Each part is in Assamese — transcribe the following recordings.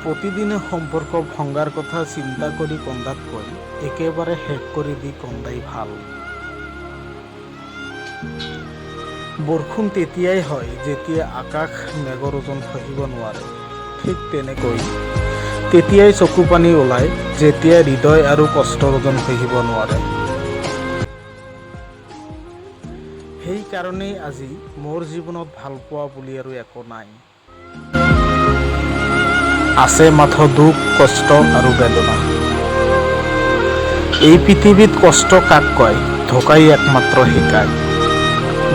প্ৰতিদিনে সম্পৰ্ক ভংগাৰ কথা চিন্তা কৰি কন্দাতকৈ একেবাৰে শেষ কৰি দি কন্দাই ভাল। বৰষুণ তেতিয়াই হয় যেতিয়া আকাশ মেঘৰ ওজন সহিব নোৱাৰে। ঠিক তেনেকৈ তেতিয়াই চকুপানী ওলায় যেতিয়া হৃদয় আৰু কষ্টৰ ওজন সহিব নোৱাৰে। সেইকাৰণেই আজি মোৰ জীৱনত ভালপোৱা বুলি আৰু একো নাই। আছে মাথো দুখ, কষ্ট আৰু বেদনা। এই পৃথিৱীত কষ্ট কাক কয়, ধোকাই একমাত্ৰ শিকায়,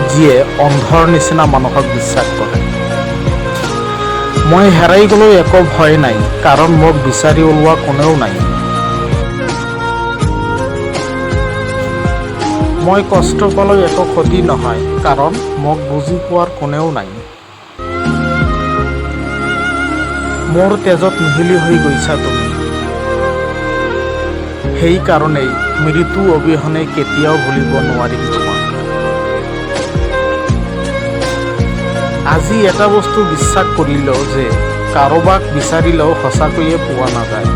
যিয়ে অন্ধৰ নিচিনা মানুহক বিশ্বাস কৰে। মই হেৰাই গ'লেও একো ভয় নাই, কাৰণ মোক বিচাৰি ওলোৱা কোনেও নাই। মই কষ্ট পালেও একো ক্ষতি নহয়, কাৰণ মোক বুজি পোৱাৰ কোনেও নাই। মোৰ তেজত মিহলি হৈ গৈছা তুমি, সেইকাৰণেই মৃত্যু অবিহনে কেতিয়াও ভুলিব নোৱাৰিম তোমাক। আজি এটা বস্তু বিশ্বাস কৰিলো যে কাৰোবাক বিচাৰিলেও সঁচাকৈয়ে পোৱা নাযায়।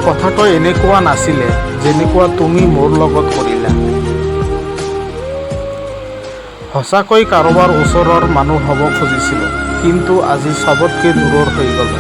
কথাটো এনেকুৱা নাছিলে যেনেকুৱা তুমি মোৰ লগত কৰিলা। সঁচাকৈ কাৰোবাৰ ওচৰৰ মানুহ হ'ব খুজিছিলোঁ, কিন্তু আজি চবতকৈ দূৰৰ হৈ গ'লো।